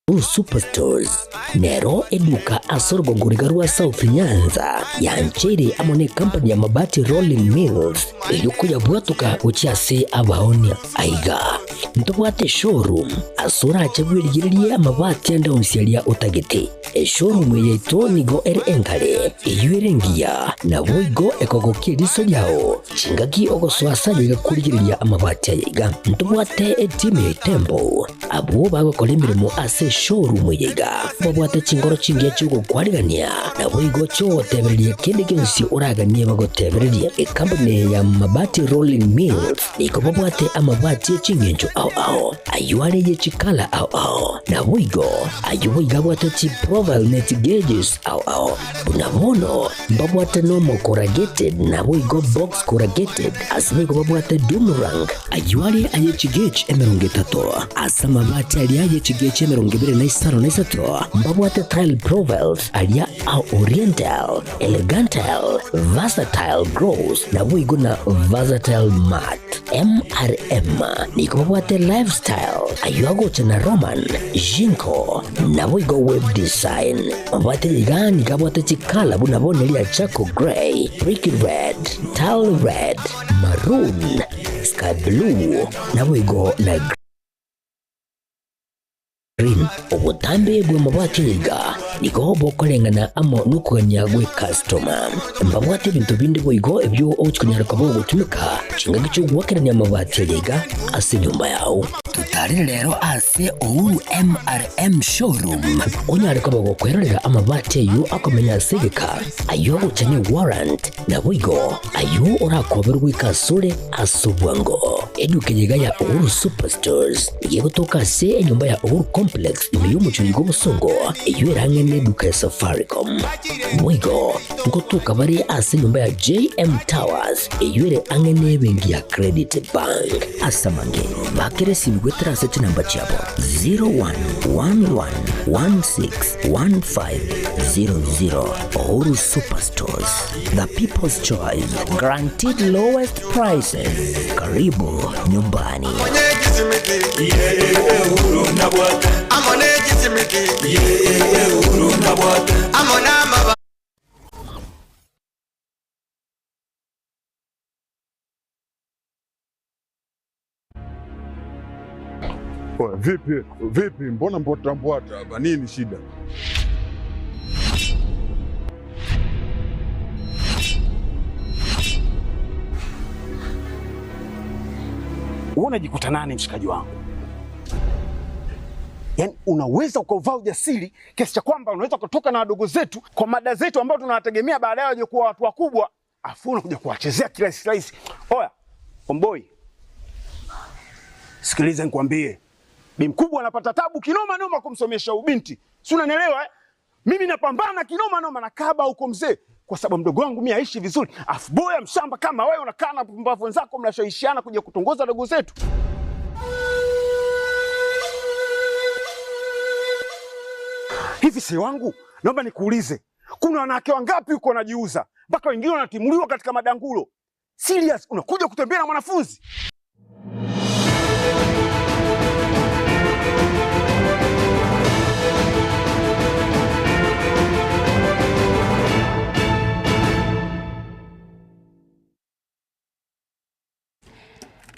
Uhuru Superstores nero eduka ase orogongo riga rwa South Nyanza yancheire amo ne company ya Mabati Rolling Mills erio koyabwatoka gochia ase abaonia. Aiga ntobwate eshowroom ase orache bwerigererie amabati ande onsi aria otagete. Eshowroom eye yaito nigo ere enkare, eyio ere engiya, naboigo ekogokia eriso riao chingaki ogosoa ase aye iga korigereria amabati aya iga. Ntobwate etimu ya Itembo Abwo bagokora emeremo ase eshowroom eye iga babwate chinkoro chingiya chi'ogokwarigania, naboigo chi'ogotebereria kende gionsi oraganie bagotebererie. Ekampuni eye ya Mabati Rolling Mills nigo babwate amabati e ching'encho ao ao, ayio are ye chikala ao ao, naboigo ayio boigo abwate chiprofile ne chigauges ao ao. Buna bono mbabwate normal corrugated naboigo box corrugated, ase boigo babwate doom rank, Ayio are aye chigechi emerongo etato, ase amabati aria aye chigechi emerongo ebere na isano na isato, mbabwate tile profiles aria a oriental, elegantile, versatile gloss, naboigo na versatile matte. MRM nigo babwate lifestyle, ayio agocha na Roman, Jinko, naboigo web design. Mabwate iga nigo abwate chikala buna bono eria charcoal grey, brick red, tile red, maroon, sky blue, naboigo na green. Obotambe bw'amabati aya iga nigo bokoreng'ana amo nokogania gw'ecustoma. Mbabwate ebinto binde boigo ebio ogochia konyara koba ogotumeka chingaki chi'ogoakerania amabati aya iga ase enyomba yao. Totarere rero ase Uhuru MRM Showroom onyare koba gokwerorera amabati ayio akomenya ase egeka, ayio agocha ne warrant, Naboigo ayio orakoberwe goika asore ase obwango. Eduka eye iga ya Uhuru Superstores nigo egotoka ase enyomba ya Uhuru Complex ime y'omochie oyo bw'obosongo eyio ere ang'e n'eduka ya Safaricom. Boigo ngotoka bare ase enyomba ya JM Towers eyio ere ang'e n'ebenki ya Credit Bank. Ase amange bakere esimi goetera ase chinamba chiabo 0111161500. Uhuru Superstores, the people's choice, guaranteed lowest prices. Karibu nyumbani. Oya, vipi vipi, mbona mbwata mbwata hapa, nini shida? Wewe unajikuta nani mshikaji wangu? Yaani unaweza ukauvaa ujasiri kiasi cha kwamba unaweza kutoka na wadogo zetu kwa mada zetu ambao tunawategemea baadaye waje kuwa watu wakubwa, afu unakuja kuwachezea kirahisi rahisi. Oya, omboi, sikiliza nikwambie, bi mkubwa anapata tabu kinoma noma kumsomesha ubinti, si unanielewa eh? Mimi napambana kinoma noma na kaba huko mzee, kwa sababu mdogo wangu mimi aishi vizuri, afu boya mshamba kama wewe unakaa na pumbavu wenzako mnashawishiana kuja kutongoza dogo zetu. Hivi si wangu, naomba nikuulize, kuna wanawake wangapi huko wanajiuza mpaka wengine wanatimuliwa katika madangulo? Serious, unakuja kutembea na mwanafunzi?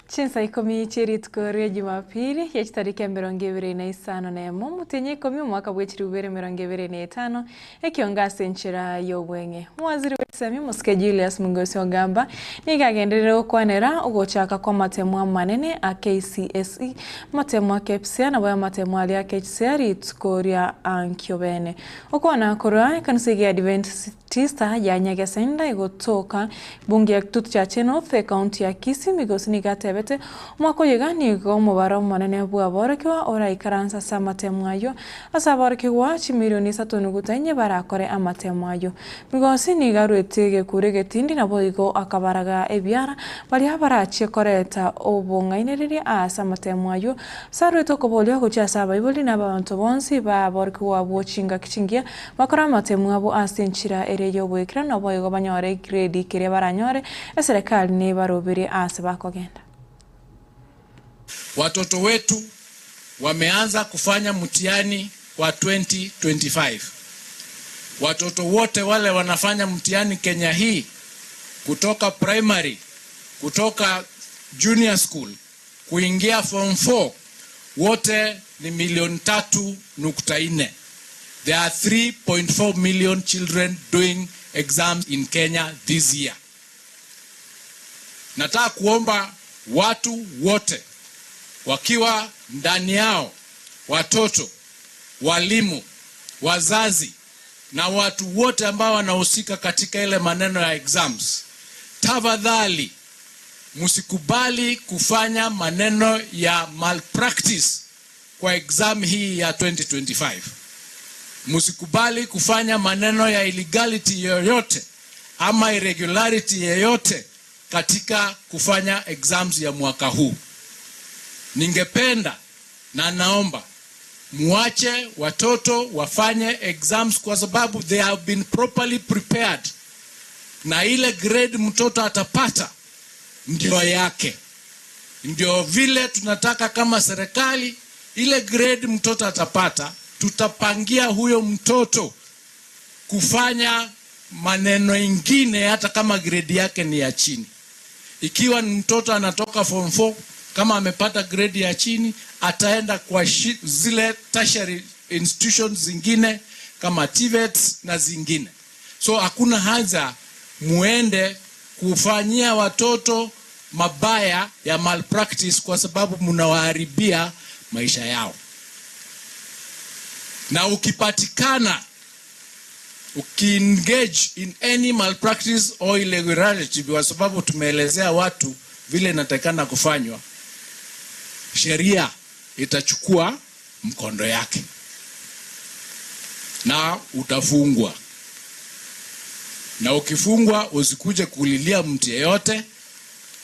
Chinsa ikomi chie rituko ria Jumapili ya chitariki emerongo ebere na isano na emo omotienyi ikomi omwaka bwe chilifu ibere emerongo ebere na etano ekiongo ase enchera y'obweng'e. Omowaziri bw'echisemi omosike Julius Mugosio Ogamba nigo agenderire gokwanera ogochaka kw'amatemo amanene a KCSE, amatemo a KPSEA nabo amatemo aria a KHSEA rituko ria ankio bene. Okwana korwa ekanisa eye ya Adventista ya Nyagesenda egotoka Bunge ya Kitutu Chache North, Ekaunti ya Kisii, Migosi nigo atebete, Omwaka oyo iga nigo omobaro omonene bw'aborokigwa oraikaranse ase amatemo ayio, ase aborokigwa chimilioni isato nuguta inye barakore amatemo ayio. Migosi nigo aruete egekuro egetindi naboigo akabaraga ebiara baria barachie koreta obong'ainereria aase amatemo ayio. Ase aruete okoboria gochia ase abaibori na abanto bonsi b'aborokigwa abwo chingaki chingiya Bakore amatemu abo ase enchera ere y'oboikeranu, naboigo banyore egredi keria baranyore, eserekari nebaroberie aase bakogenda. Watoto wetu wameanza kufanya mtihani wa 2025. Watoto wote wale wanafanya mtihani Kenya hii kutoka primary, kutoka junior school kuingia form 4 wote ni milioni 3.4. There are 3.4 million children doing exams in Kenya this year. Nataka kuomba watu wote wakiwa ndani yao, watoto, walimu, wazazi na watu wote ambao wanahusika katika ile maneno ya exams, tafadhali msikubali kufanya maneno ya malpractice kwa exam hii ya 2025. Msikubali kufanya maneno ya illegality yoyote ama irregularity yoyote katika kufanya exams ya mwaka huu. Ningependa na naomba muache watoto wafanye exams kwa sababu they have been properly prepared, na ile grade mtoto atapata ndio yake. Ndio vile tunataka kama serikali, ile grade mtoto atapata, tutapangia huyo mtoto kufanya maneno ingine hata kama grade yake ni ya chini. Ikiwa ni mtoto anatoka form 4 kama amepata grade ya chini, ataenda kwa zile tertiary institutions zingine kama TVET na zingine. So hakuna haja muende kufanyia watoto mabaya ya malpractice kwa sababu mnawaharibia maisha yao. Na ukipatikana ukiengage in any malpractice or irregularity, kwa sababu tumeelezea watu vile inatakikana kufanywa, sheria itachukua mkondo yake na utafungwa. Na ukifungwa usikuje kulilia mtu yeyote,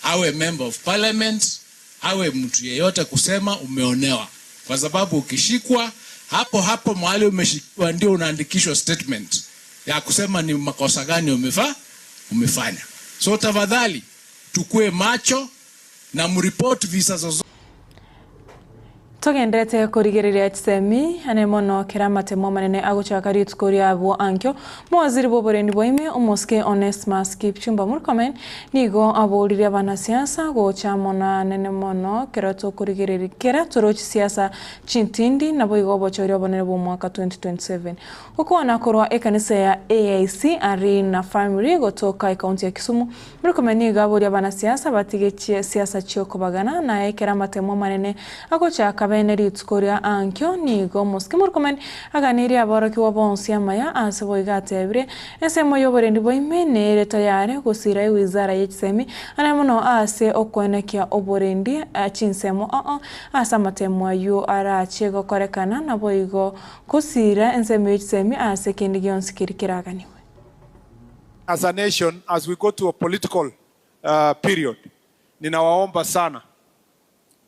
awe member of parliament, awe mtu yeyote kusema umeonewa, kwa sababu ukishikwa hapo hapo mahali umeshikiwa ndio unaandikishwa statement ya kusema ni makosa gani umefanya. So tafadhali tukue macho na mripoti visa zozote. Togenderete korigereria chisemi ane mono kera amatemo amanene agochaka rituko riabwo ankio mowaziri bwa oborendi bwa ime omosike Onesmus Kipchumba Murkomen nigo aboririe abanasiasa gocha mono anene mono kero tokorigereria kera torochi siasa chintindi nabo igo obochori obonene bwa omwaka 2027 gokwana korwa ekanisa ya AIC Arena Family gotoka ekaunti ya Kisumu Murkomen nigo aboria abanasiasa batige siasa chiokobagana naye ekero amatemo amanene agochaka bene rituko ria ankio nigo omosike Murkomen aganirie aborokigwa bonsi amaya ase boiga atebire ensemo ya oborendi bwa ime nere tayari gosira ewizara ya chisemi ane mono ase okwenekia oborendi chinsemo oo ase amatemo aywo arache gokorekana nabo igo kosira ensemo ya chisemi ase kende gionsi keri keraganiwe. As a nation, as we go to a political period, ninawaomba sana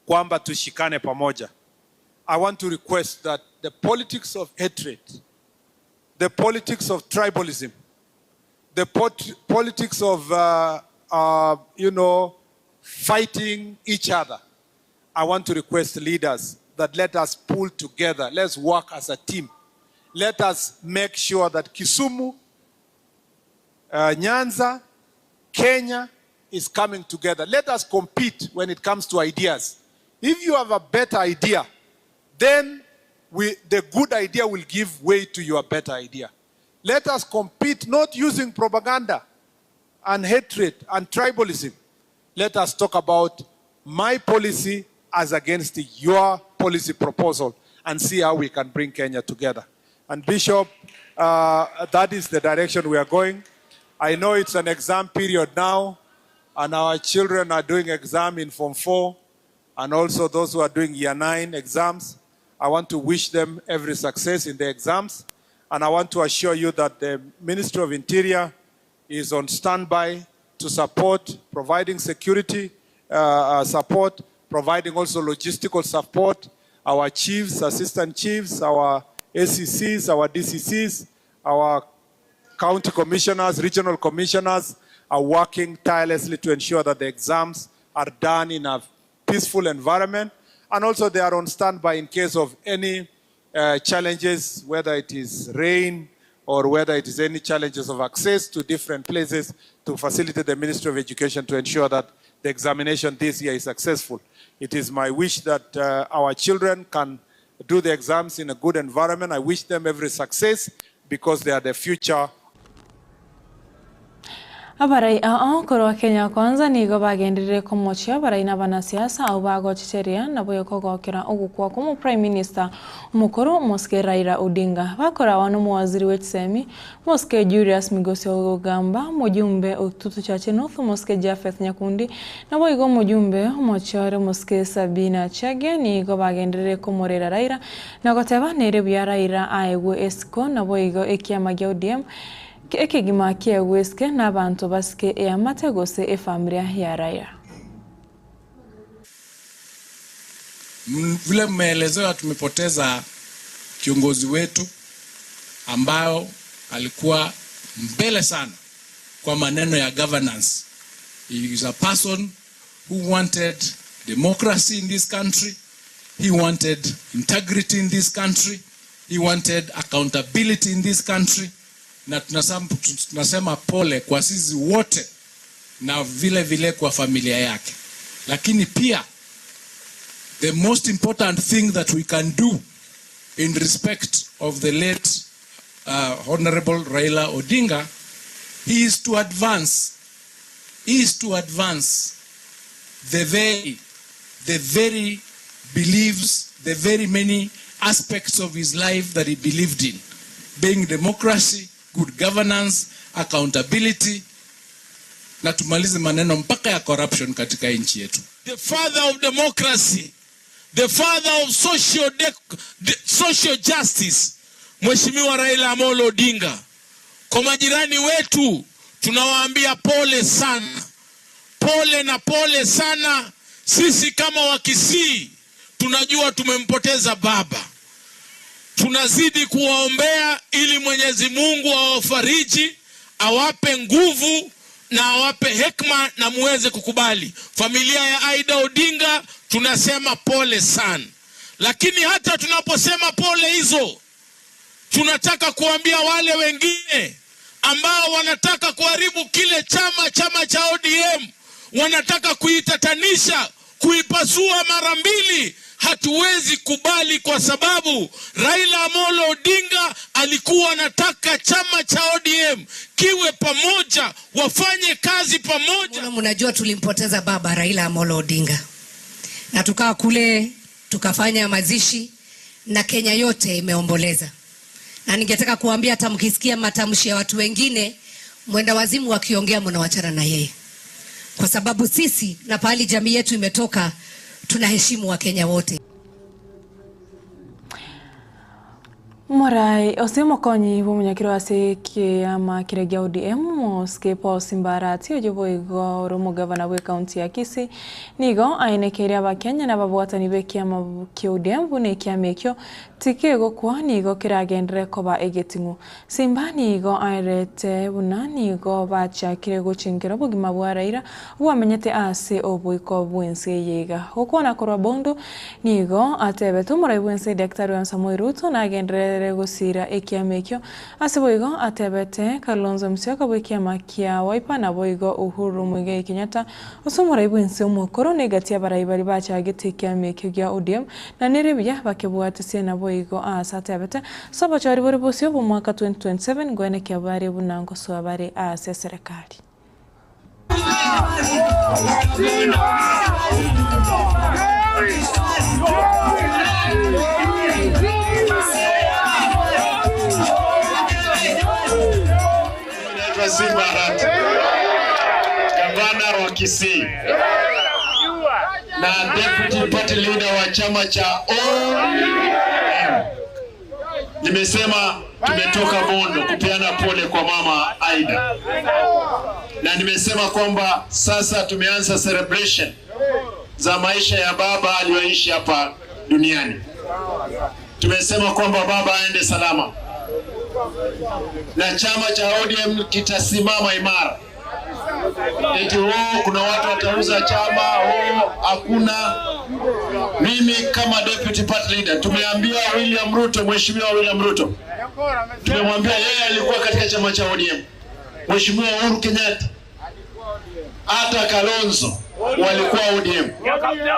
kwamba tushikane pamoja. I want to request that the politics of hatred, the politics of tribalism, the politics of fighting each other, I want to request leaders that let us pull together. Let's work as a team. Let us make sure that Kisumu, Nyanza, Kenya is coming together. Let us compete when it comes to ideas. If you have a better idea, then the good idea will give way to your better idea. Let us compete not using propaganda and hatred and tribalism. Let us talk about my policy as against your policy proposal and see how we can bring Kenya together. And Bishop, that is the direction we are going. I know it's an exam period now, and our children are doing exam in Form 4, and also those who are doing Year 9 exams. I want to wish them every success in the exams, and I want to assure you that the Ministry of Interior is on standby to support, providing security support, providing also logistical support, our chiefs, assistant chiefs, our ACCs, our DCCs, our county commissioners, regional commissioners are working tirelessly to ensure that the exams are done in a peaceful environment, and also they are on standby in case of any Challenges, whether it is rain or whether it is any challenges of access to different places to facilitate the Ministry of Education to ensure that the examination this year is successful. It is my wish that our children can do the exams in a good environment. I wish them every success because they are the future. Abarai ao korwa Kenya Kwanza nigo bagenderire komochia abarai na abanasiasa abwo bagochecheria naboigo kogokera ogokwa kw'omo Prime Minister omokoro Omosike Raila Odinga. Bakorawa nomowaziri bwe chisemi Omosike Julius Migosi Ogamba, omojumbe o Kitutu Chache North Omosike Japheth Nyakundi naboigo omojumbe omochore Omosike Sabina Chege nigo bagenderire komorera Raila na goteba nere buya Raila aegwe esiko naboigo ekiama gia ODM Ekegima kiegwesike nabanto basike eamate gose efamilia ya Raila. Vile mmeelezewa, tumepoteza kiongozi wetu ambao alikuwa mbele sana kwa maneno ya governance. He is a person who wanted democracy in this country. He wanted integrity in this country. He wanted accountability in this country. Na tunasema pole kwa sisi wote na vile vile kwa familia yake. Lakini pia the most important thing that we can do in respect of the late Honorable Raila Odinga is to advance the very beliefs, the very many aspects of his life that he believed in, being democracy, good governance, accountability, na tumalize maneno mpaka ya corruption katika nchi yetu. The father of democracy, the father of social justice, Mheshimiwa Raila Amolo Odinga. Kwa majirani wetu tunawaambia pole sana, pole na pole sana. Sisi kama Wakisii tunajua tumempoteza baba. Tunazidi kuwaombea ili Mwenyezi Mungu awafariji, awape nguvu na awape hekima na muweze kukubali. Familia ya Aida Odinga tunasema pole sana. Lakini hata tunaposema pole hizo, tunataka kuambia wale wengine ambao wanataka kuharibu kile chama cha ODM, wanataka kuitatanisha, kuipasua mara mbili. Hatuwezi kubali, kwa sababu Raila Amolo Odinga alikuwa anataka chama cha ODM kiwe pamoja, wafanye kazi pamoja. Mnajua tulimpoteza baba Raila Amolo Odinga, na tukaa kule tukafanya mazishi na Kenya yote imeomboleza. Na ningetaka kuambia hata mkisikia matamshi ya watu wengine mwenda wazimu wakiongea, mnawachana na yeye, kwa sababu sisi na pahali jamii yetu imetoka tunaheshimu Wakenya wote. Morai ose mokonyi bw'omonyakiro ase kiama kire gia ODM Mosike Paul Simbarati oyo boigo ore omogavana bwa ekaunti ya Kisii nigo aenekeire abakenya na ababwatani ba ekiama kia ODM buna ekiama ekio tikegokwa nigo keragendere koba egeting'u. Simba nigo aerete buna nigo bachakire gochinkera obogima bwa Raila obwamenyete ase oboiko bw'ense eye iga. Gokwana korwa Bondo nigo atebete omorai bw'ense Daktari William Samoei Ruto nagenderere gosira ekiama ekio ase boigo atebete Kalonzo Musyoka bwa ekiama kia Wiper na boigo Uhuru Muigai Kenyatta ase omorai bw'ense omokoro negati abarai bari bachagete ekiama ekio gia ODM na nere buya bakebwatesie na boigo ase atebete ase obochori bore bosio bwa omwaka 2027 ngoenekia bare buna ngosoa bare ase eserekari. Simba Arati, gavana wa Kisii na deputy party leader wa chama cha ODM. Nimesema tumetoka Bondo kupeana pole kwa mama Aida, na nimesema kwamba sasa tumeanza celebration za maisha ya baba aliyoishi hapa duniani. Tumesema kwamba baba aende salama na chama cha ODM kitasimama imara. Eti oh, kuna watu watauza chama, oh, hakuna. Mimi kama deputy party leader tumeambia William Ruto, Mheshimiwa William Ruto, tumemwambia yeye alikuwa katika chama cha ODM, Mheshimiwa Uhuru Kenyatta, hata Kalonzo walikuwa ODM.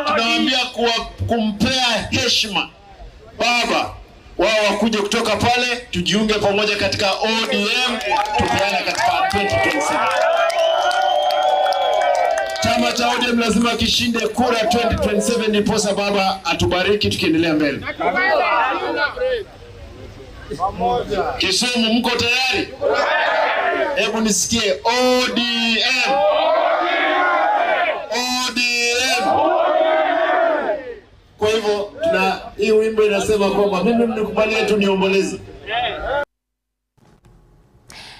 Tunawaambia kuwa kumpea heshima baba wao wakuje kutoka pale, tujiunge pamoja katika ODM, tupeane katika 2027. Chama cha ODM lazima kishinde kura 2027, ndiposa baba atubariki tukiendelea mbele. Kisumu, mko tayari? Hebu nisikie ODM. ODM. Kwa hivyo tuna hii wimbo inasema kwamba mimi mnikubalie tu niomboleze.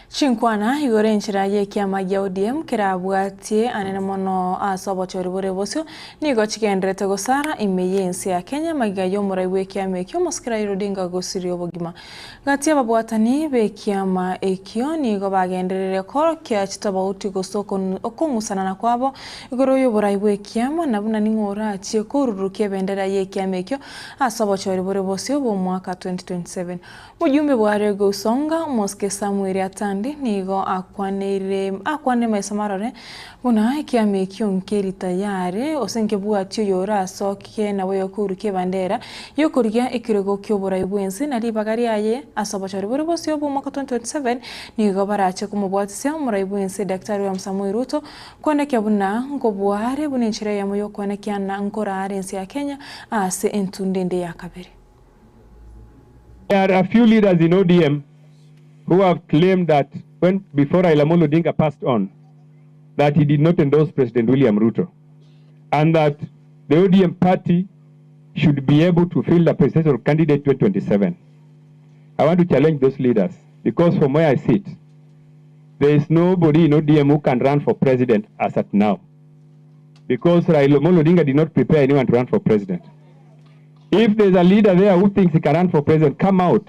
Chinkwana igoro enchera y'ekiama gia ODM kerabwatie anene mono ase obochori bore bosio nigo chigenderete gosara ime y'ense ya Kenya magiga y'omorai bw'ekiama ekio Omosike Raila Odinga gosiria obogima. Gati ababwatani b'ekiama ekio nigo bagenderire korokia chitobauti gose okong'usanana kwabo igoro y'oborai bw'ekiama na buna ning'o orachie korurukia ebendera y'ekiama ekio ase obochori bore bosio bw'omwaka 2027. Mojumbe bware gosonga Omosike Samuel Atandi nigo akwaneire akwane maiso marore buna ekiama ekio nkeri tayari ose nkebwati oyo orasoke nabo yokorukia ebandera yokorigia ekerogo kia oborai bwense na ribaga riaye ase obochori bore bosio bwa omwaka 2027 nigo barache komobwatisia omorai bwense Daktari William Samoei Ruto kwonekia buna nkobware buna enchera eyemo yokwonekia na nkorare ense ya Kenya ase entunde ende ya kabere. There are a few leaders in ODM who have claimed that when before Raila Amolo Odinga passed on, that he did not endorse President William Ruto, and that the ODM party should be able to field a presidential candidate 2027. I want to challenge those leaders because from where I sit, there is nobody in ODM who can run for president as at now, because Raila Amolo Odinga did not prepare anyone to run for president. If there's a leader there who thinks he can run for president, come out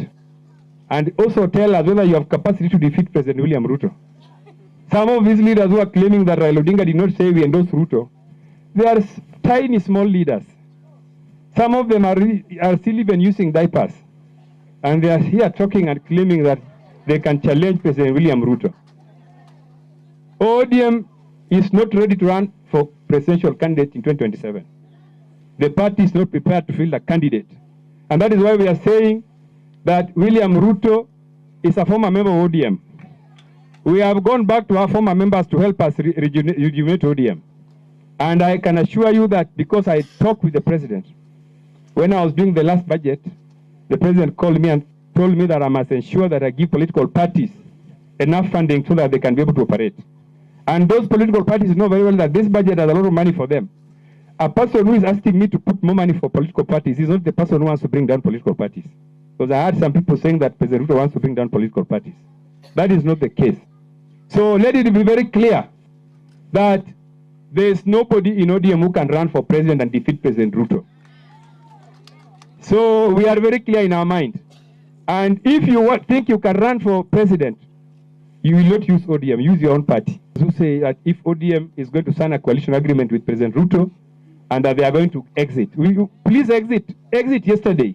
and also tell us whether you have capacity to defeat President William Ruto. Some of these leaders who are claiming that Raila Odinga did not say we endorse Ruto, they are tiny, small leaders. Some of them are, are still even using diapers. And they are here talking and claiming that they can challenge President William Ruto. ODM is not ready to run for presidential candidate in 2027. The party is not prepared to field a candidate. And that is why we are saying that William Ruto is a former member of ODM. We have gone back to our former members to help us rejuvenate ODM. And I can assure you that because I talked with the president, when I was doing the last budget, the president called me and told me that I must ensure that I give political parties enough funding so that they can be able to operate. And those political parties know very well that this budget has a lot of money for them. A person who is asking me to put more money for political parties is not the person who wants to bring down political parties. Because I heard some people saying that President Ruto wants to bring down political parties. That is not the case. So let it be very clear that there is nobody in ODM who can run for president and defeat President Ruto. So we are very clear in our mind. And if you think you can run for president, you will not use ODM, use your own party. Who say that if ODM is going to sign a coalition agreement with President Ruto and that they are going to exit, will you please exit? Exit yesterday.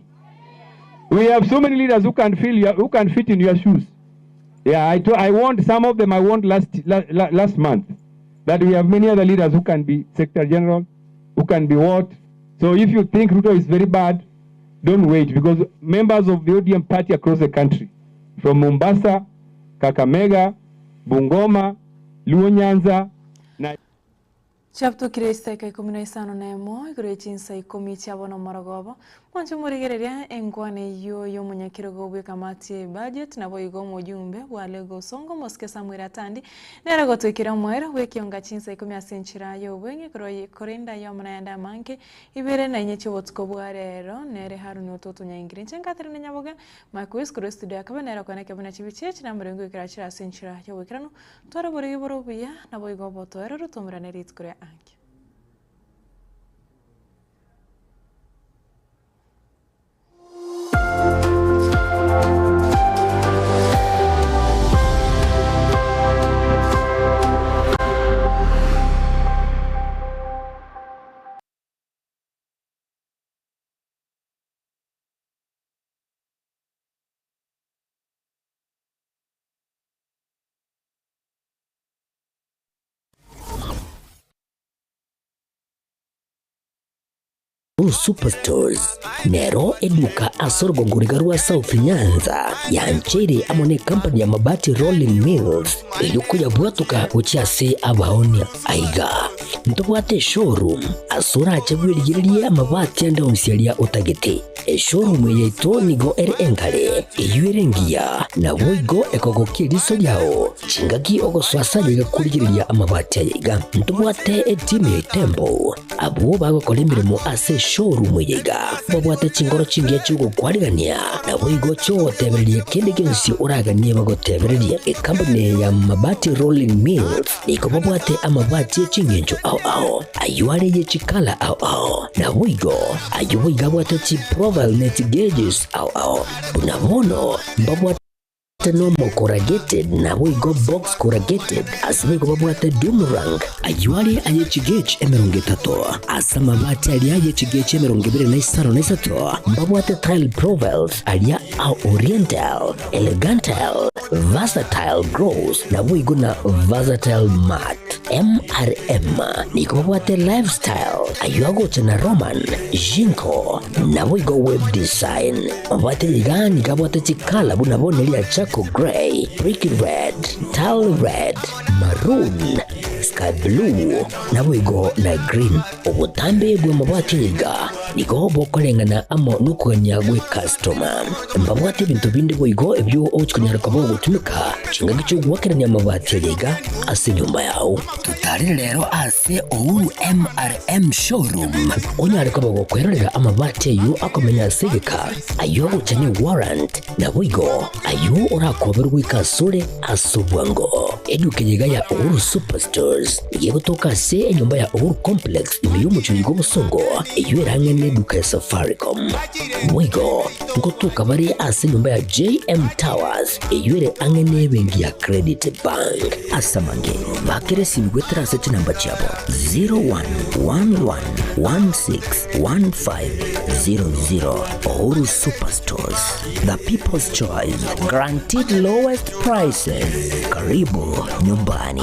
We have so many leaders who can fill your, who can fit in your shoes. Yeah, I, I warned some of them. I warned last, la, last month that we have many other leaders who can be secretary general, who can be what. So if you think Ruto is very bad, don't wait, because members of the ODM party across the country, from Mombasa, Kakamega, Bungoma, Luo Nyanza, na Chiabutokire chidaeka ikomi na isano na emo igoro ye chinsa ikomi chiabo na omorogobo mwanche morigereria enkwana eywo ya omonyakerogo bwa ekamati ya ebudget nabo igo omojumbe bwa Lagos Songo Mosike Samuel Atandi nere gotoikera omoerio bwa ekionga chinsa ikomi ase enchera ya obweng'e korwa korende aye amo nayande amange ibere na inye chia obotuko bwa rero nere Haruni Ototo Nyaingire inche Catherine Nyaboga Mike Wis korwa estudio ya kabe nere okwana buna chibichi echi na amarengo goikera chire ase enchera ya oboikeranu tware oborigi bore obuya nabo igo obotoereru tomerane rituko ria ange. Uhuru Superstores nero eduka ase orogongo riga rwa South Nyanza yancheire amo ne company ya Mabati Rolling Mills erio koyabwatoka gochia ase abaonia. Aiga ntobwate eshowroom ase orache bwerigererie amabati ande onsi aria otagete. Eshowroom eye yaito nigo ere enkare, eyio ere engiya, naboigo ekogokia eriso riao chingaki ogosoa ase aye iga korigereria amabati aya iga. Ntobwate etimu ya Itembo, abwo bagokora emeremo ase eshowroom eye iga, babwate chingoro chingiya chi'ogokwarigania, naboigo chi'ogotebereria kende gionsi oraganie bagotebererie. Ekampuni eye ya Mabati Rolling Mills nigo babwate amabati e ching'encho ao ao, ayio are ye chikala ao ao, naboigo ayio boigo abwate chiprofile ne chigeges ao ao. Buna bono mbabwate normal corrugated naboigo box corrugated, ase boigo babwate doomerang, ayio are aye chigauge 30, ase amabati aria aye chigauge 23 mbabwate tile profiles aria a oriental, elegantal, versatile gloss naboigo na versatile matte. MRM nigo babwate lifestyle ayio agocha na Roman, Jinko naboigo web design. Mabwate iga nigo abwate chikala buna bono eria charcoal grey, brick red, tile red, maroon, sky blue naboigo na green. Obotambe bw'amabwate iga nigo bokoreng'ana amo nokogania gw'ekastoma. Mbabwate ebinto binde boigo ebio ogochia konyara koba ogotumeka chingaki chi'ogoakerania amabati aya iga ase enyomba yao. Totarire rero ase Uhuru MRM Showroom onyare koba gokwerorera amabati ayio akomenya ase egeka, ayio agocha ne warrant, naboigo ayio orakoberwe goika asore ase obwango. Eduka eye iga ya Uhuru Superstores nigo egotoka ase enyomba ya Uhuru Complex ime y'omochie oyo bw'obosongo, eyio ere ang'e neduka ya Safaricom. Boigo ngotoka bare ase enyomba ya JM Towers eyio ere ang'e nebenki ya Credit Bank. Ase amange, bakera esimi goetera ase chinamba chiabo 0111161500. Uhuru Superstores, the people's choice, guaranteed lowest prices. Karibu nyumbani.